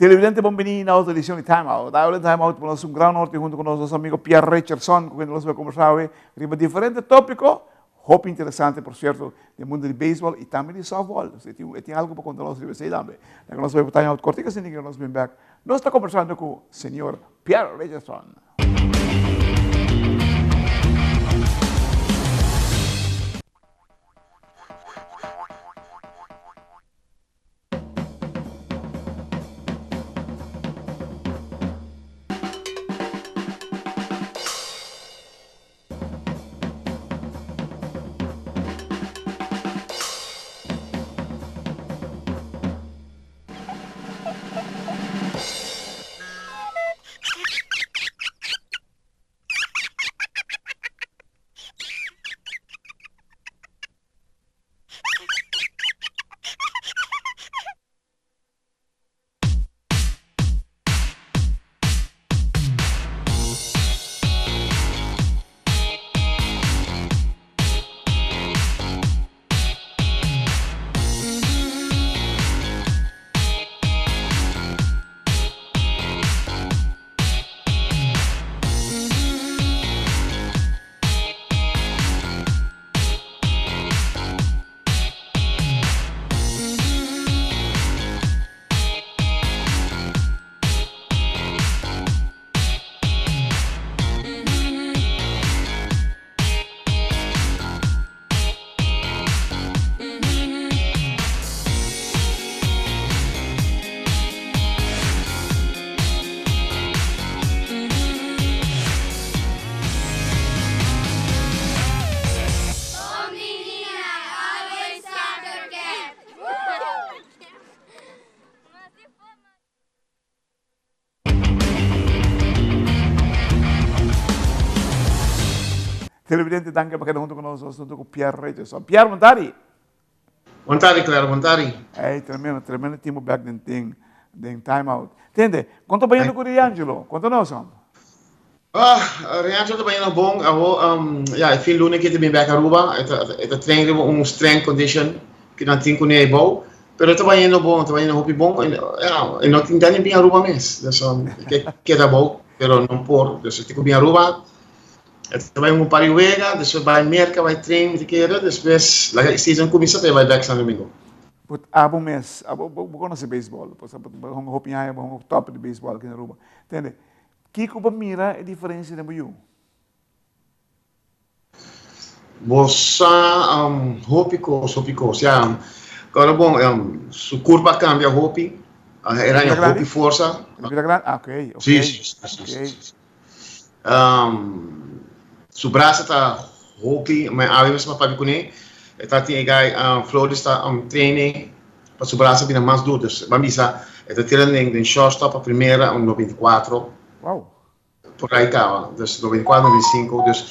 Televidente bon bini na otro edicion di Time Out. Awe den Time Out nos un gran honor tin hunto cu nos nos amigo Pierre Richardson cu kende nos bai conversa awe riba diferente topico hopi interesante por cierto den mundo di baseball y tambe di softball. Dus e tin e tin algo pa conta nos riba esey tambe. Laga nos bai pa Time Out cortico asina que nos bin back. Nos ta conversando cu señor Pierre Richardson. Televidente danki pa keda hunto ku nos nos hunto ku Pierre Richardson. Pierre bon tardi. Bon tardi Clara, bon tardi. Ey tremendo, tremendo timbo bek den den den time out. Tende, kon ta bayendo ku Riangelo? Konta nos homber. Ah, Riangelo ta bayendo bon. Awo, ya, e fin luna aki e ta bin bek Aruba. E ta e ta train riba un strength condition ku nan tin kuné eibou. Pero e ta bayendo bon, e ta bayendo hopi bon. Ya, e no tin gana di bin Aruba mes. Dus e ke keda abou, pero no por. Dus e tin ku bin Aruba. E ta bai un par di wega, despues bai Merca, bai train mi ta kere, despues laga e season cuminsa ta e bai bek San Domingo. But abo mes, abo bo conoce baseball, pasobra bo hunga hopi aña, bo hunga top di baseball aki na Aruba. Tende, kico bo mira e diferencia den bo yu? Bo sa hopi cos, hopi cos, ya. Ora bon, su curpa a cambia hopi, e haña hopi forsa. El a bira grandi? Ah, ok, ok. Si, si, si, si. Su brasa ta hopi, mi awe mes a papia kuné, e ta tin e guy Floris ta traine pa su brasa bira mas duro, dus ban bisa e ta tira den shortstop pa primera un 94. Wow. Por ahí kaba, dus 94, 95, dus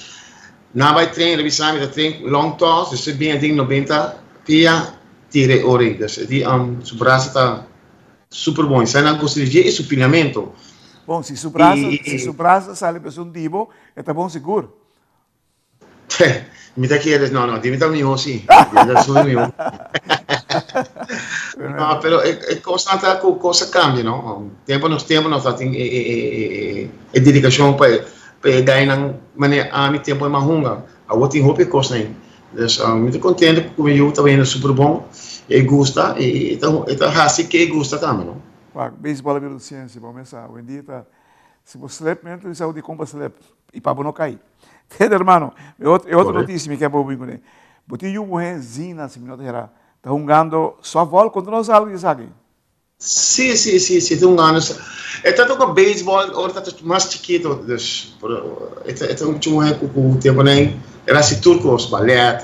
nan bai train, revisa mi ta train long toss, dus e bin den 90 pia tira e ora ei, dus e di su brasa ta Super bon, esei nan gusta di dje i su piliamentu. Bon, si su brasa, si su brasa sali pa esun dibo, e ta bon sigur. Mi ta kere, no, no, di mi ta miho si. Di mi ta esun miho. No, pero e, e kosnan ta ku kos a kambia, no. Tempu nos tempu nos tatin e, e, e, e, e dedikashon pa e, pa e gainan manera ami tempu e mahunga. Awor tin hopi kosnan ei. Dus mi ta contento cu mi yu ta bayendo super bon, e gusta y e ta e ta haci ke e gusta tambe no. Wak, baseball a bira un ciencia, bo mes sa, hoy en dia ta, si bo slip, mi no ta bisa dicon bo slip y pa bo no cay. Tende hermano, e otro e otro noticia mi kier pa bo bin cune, bo tin yu muhe Zina, si mi no ta hera, ta hungando softball, conta nos algo di esaki. Sí, sí, sí, sí, ta un gana. E ta toca baseball ora ta mas chikito, dus pero e ta e ta un muher cu cu temponan el a haci tur cos, ballet,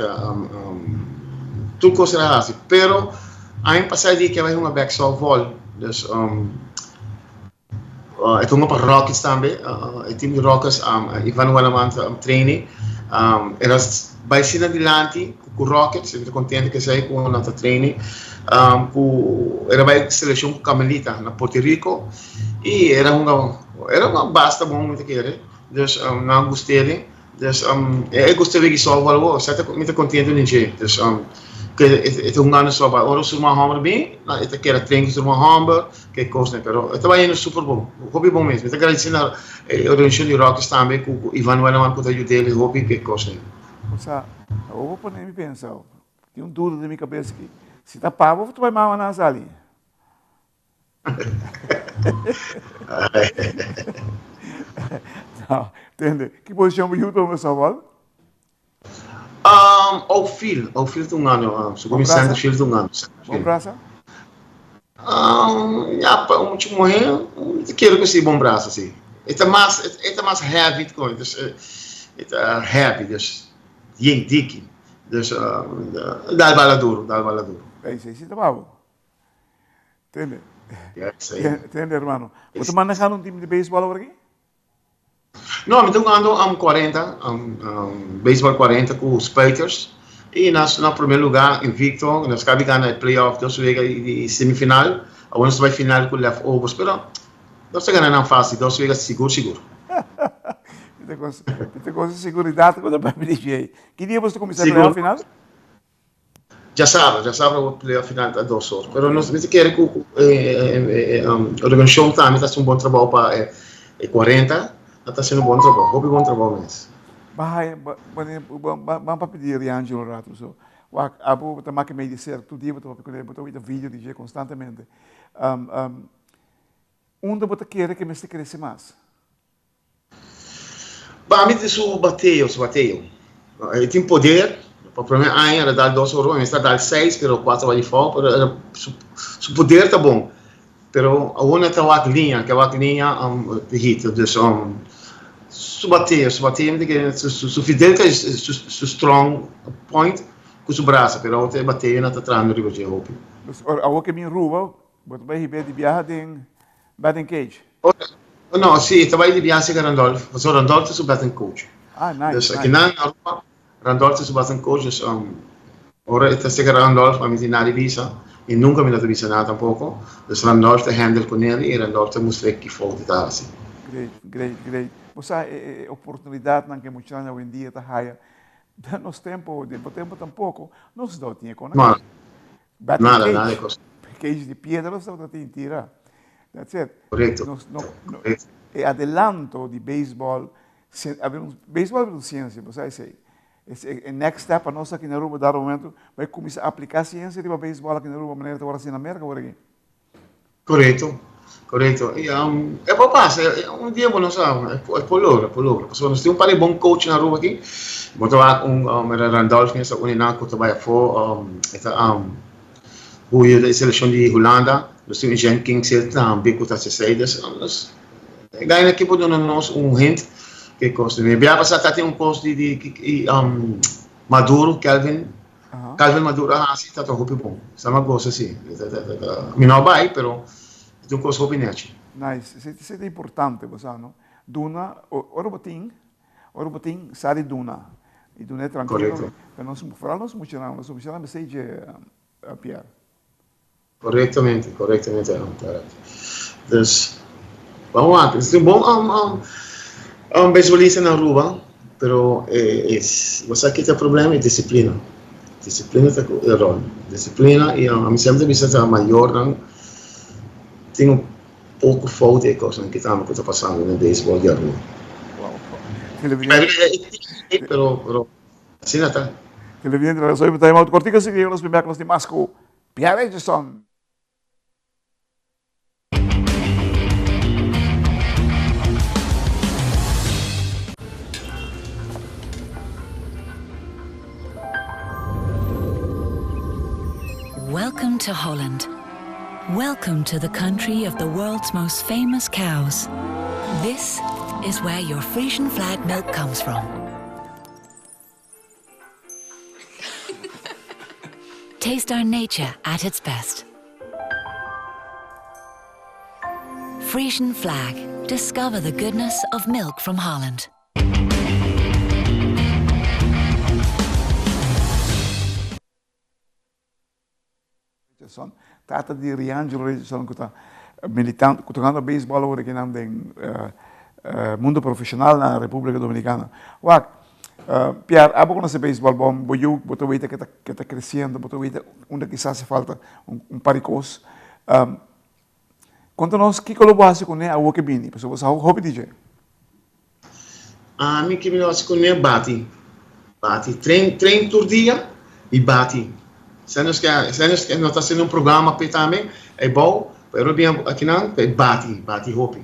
tur cos el a haci, pero aña pasa di ke a bay hunga bek softball, dus e ta hunga pa Rockets tambe, e team di Rockets, Ivan Welleman ta training, el a bay asina dilanti. Cu Rockets, mi ta contento cu esey cu nan ta training, cu era bay seleccion cu Carmelita na Puerto Rico y era hunga, era hunga basta bon mi ta kere, dus nan gust'e, dus e gusta wiki softball awo, esey ta mi ta contento den dje, dus Ku e ta hungando softball. Ora su ruman hòmber bin, e ta keda train ku su ruman hòmber, ku e kosnan. Pero e ta bayendo super bon, hopi bon mes. Mi ta gradisí na e organisashon di Rockies tambe ku Ivan Wenneman ku ta yud'é hopi ku e kosnan. Osea, awor bo pone mi pensa, tin un duda den mi kabes aki, si ta pa bo of ta bai mama nan sali? No, tende. Ki posishon bo yu tuma softball? Um, outfield, outfield ta un ano, um, su komi center field ta un ano. Bon brasa? Um, ya, pa un mucho muhe, te kere ku si bon brasa, si. E ta mas, e ta mas heavy, dus, e ta heavy, dus, yen diki. Dus, um, dal bala duro, dal bala duro. Ei, si, si ta babo. Tende. Tende, hermano. Bo ta manejando un team di baseball awor aki? No, mi ta jugando um, 40, um, um, baseball 40 ku Spuiters. I nos na primer lugar invicto, nos kabi gana e playoff dos wega i semifinal. Awor nos ta bai final ku Leftovers, pero nos ta gana nan fácil, dos wega sigur sigur. Mi ta gosa, mi ta gosa seguridat ku ta papia di dje. Ki dia boso ta kuminsá playoff final? Djasabra, djasabra bo playoff final ta dos or. Pero nos mi ta kere ku ku e organisashon tambe ta hasi un bon trabou pa e 40, nan ta hasiendo un bon trabou, hopi bon trabou mes. Bahai, ban papia di Riangelo un rato so. Wak, abo ta maki mei di ser, tur dia bo ta papia ku el, bo ta wita video di dje konstantemente. Unda bo ta kere ku e mester krese mas? Pa mi su bateo, su bateo. E tin poder, pa prome aña el a dal dos oro, mester a dal seis pero cuatro a bai foul, pero el su su poder ta bon. Pero awor no ta wak liña, ke wak liña te hit, dus su bateo, su bateo mi ta kere su su fidel ta su su strong point ku su brasa, pero awor ta e bateo nan ta trahando riba dje hopi. Dus awor ke mi Ruba, bo ta bai hib'é di biaha den batting cage? No, si, e ta bai di biaha cerca Randolph, pasobra Randolph ta su batting coach. Ah, nice, Dus nice. akinan na Aruba, Randolph ta su batting coach, dus ora e ta cerca Randolph, ami tin nada di bisa, y nunca mi no ta bisa nada tampoco, dus Randolph ta handle cu nel y Randolph ta mustr'é ki fout e ta haci. Great, great, great. Bo sa e e oportunidadnan cu e muchanan awendia ta haya, den nos tempo, den bo tempo tampoco, nos no tin e con No, aki. Batting nada, nada cage, di cos. cage di piedra nos tabata tin tira. That's it. Correcto. Nos no, no, Correcto. e adelanto di baseball, cien, a ver, baseball a un ciencia, bo sa esey. Es e, e next step pa nos aki na Aruba dado momento bai cuminsa aplica ciencia riba baseball aki na Aruba manera ta wor haci na Merca awor aki. Korekto, korekto. I e por pasa, un dia bo no sa, e por logra, e por logra. Pasobra nos tin un par di bon coach na Aruba aki. Bo ta wak un Randolph mes ta uni nan ku ta bai afó, e ta huye di e selekshon di Hulanda. Nos tin un Jean Kingsil tambe ku ta hasi esei. Dus nos e gainan aki por duna nos un hint ke kos. Mi bia pasá ta tin un kos di di Maduro, Kelvin. Calvin Maduro a hasi ta ta hopi bon. Sa mi a gosa si. Mi no a bai pero e ta un kos hopi nechi. Nice. Esei esei ta importante bo sa no. Duna ora bo tin ora bo tin sa di duna y duna e trankilo. Korekto. Pero nos foral nos muchanan nos muchanan mester dje Pierre. Korektamente, korektamente Gerard. Dus, ban wak. Es un bon um, um, um beisbolista na Aruba, pero e, es, bo sa ki ta e problema? E disiplina. Disiplina ta e rol. Disiplina y um, ami semper ta bisa ta mayornan tin un poco fout e cosnan ki tambe cu ta pasando den beisbol di Aruba. Wow. Pero, pero, asina ta. Televidente, soy Time Out Cortico, sigue nos primer nos di mas cu Pierre Richardson. Welcome to Holland. Welcome to the country of the world's most famous cows. This is where your Frisian flag milk comes from. Taste our nature at its best. Frisian flag. Discover the goodness of milk from Holland. Richardson, tata di Riangelo Richardson ku ta militante, ku ta jugando beisbòl awor aki nan den mundo profeshonal na Repúblika Dominikana. Wak, Pierre, abo conoce baseball bon, bo yu, bo ta weta ke ta ke ta creciendo, bo ta weta unda kisas haci falta un par di cos. Conta nos kico lo bo haci cune awor ke bini, pasobra bo sa hopi di dje. Ami ke mi lo haci cune bati, bati, train, train tur dia y bati. Esei nos ke, esei nos ke, nos ta haciendo un programa p'e tambe, eybou, pero bin akinan p'e bati, bati hopi.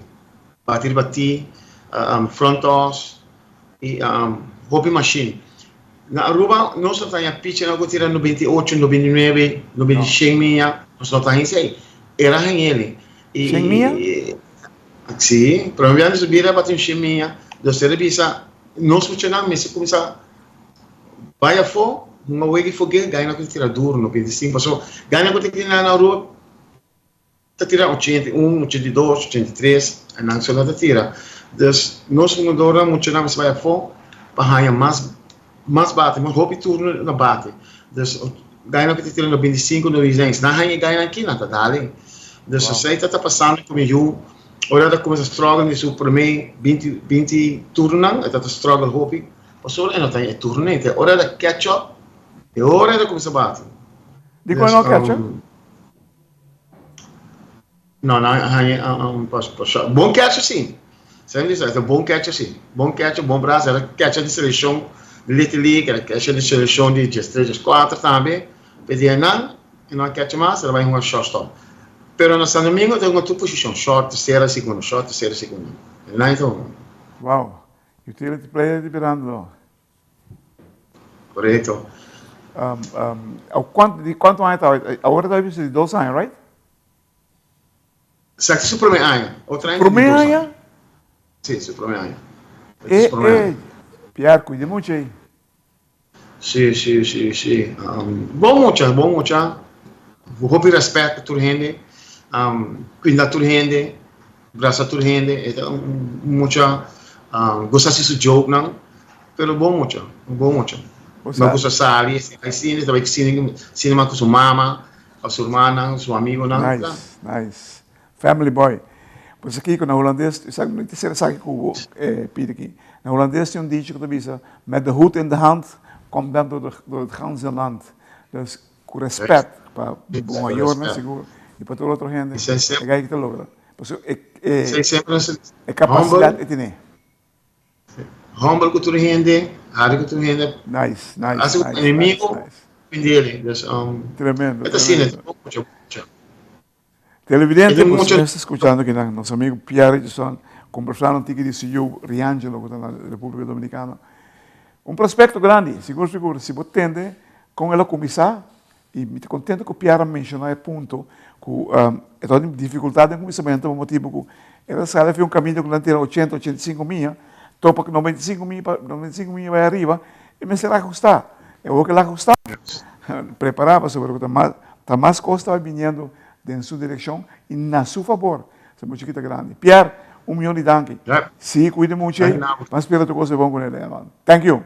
Bati riba tee, front toss y hopi machine. Na Aruba nos no ta haña pitchernan cu tira 98, 99, 95 miya, nos no ta haña esey. Era hañ'el. Shen miya? Si, prome biaha nos a bira bati un shen miya, nos a bisa nos muchanan mester cuminsa bay afo, hunga wega y foguet, gana cu ta tira duro 95, pasobra gana cu ta tira na Aruba Ta tira 81, 82, 83, e nan so ta tira. Dus nos hungadornan muchanan mester bai afó pa haña mas mas bate, mas hopi turno na bate. Dus gainan ku ta tira 95, 96, nan haña e gainan aki nan ta dal. Dus esei ta ta pasando ku mi yu, ora e ta kuminsá struggle den su promé 20 20 turnonan, e ta ta struggle hopi, pasobra e no ta haña e turno nei. Te ora e ta catch up, e ora e ta kuminsá bate. Dikon e no catch up? No, nan a haña un pas pas bon catcher sí. Sem bisa, e bon catcher sí. Bon catcher, bon brasa. Era catcher di seleccion di Little League, era catcher di seleccion di 13, 14 tambe. P'e nan, e no a catcher mas, era bai hunga shortstop. Pero na San Domingo e ta hunga tur posicion, short, tercera, segunda, short, tercera, segunda. E nan e ta hunga. Wow, utility player di birando. Correcto. Um, um, di cuanto aña ta? Awor ta bisa di 2 aña, right? Esaki su prome aña. Otro aña Prome aña? Sí, su prome aña. Eh, eh, Pierre, cuide mucho ahí. Sí, sí, sí, sí. Um, bon mucha, bon mucha. Hopi respet pa tur hende. Um, cuida tur hende. Brasa tur hende. E ta un mucha um, gusta haci su joke nan. Pero bon mucha, un bon mucha. No gusta sali, bai cine, ta bai cine, cinema cu su mama, of su hermanan, su amigonan. Nice, nice. Family boy. Pues aki cu na Holandes, esaki no ta esaki cu bo pidi aki. Na Holandes tin un dicho cu ta bisa, met de hoed in de hand, komt men door de, door het ganse land. Dus cu respet pa bo mayornan sigur y pa tur otro hende, e guy aki ta logra. Pasobra e, e, e capacidad e tene. Humble cu tur hende, hari cu tur hende. Nice, nice, Hasi nice, enemigo, nice, nice. Pindele. Dus, Tremendo, e ta asina, tremendo. mucho, mucho. Televidente, E boso mucho- mes ta escuchando kinan nos amigo Pierre Richardson conversando un tiki di su yu Riangelo cu ta na Republica Dominicana. Un prospecto grandi, sigur sigur, si bo tende con el a cuminsa, y mi ta contento cu Pierre a menciona e punto cu e tabatin dificultad den cuminsamento pa motibo cu el a sali afi un caminda cu nan tira 80, 85 mia, topa cu 95 mia, 95 mia bay ariba, e mester ahusta. E awor cu el ahusta, prepara pasobra cu ta mas, ta mas cos ta bay biniendo den su direccion y na su fabor. Esaki mucha kita grandi. Pierre, un miyon di danki. Ja. Si, cuida mucha Danki na bo. Ban spera tur cos bay bon cu ne, man. Thank you.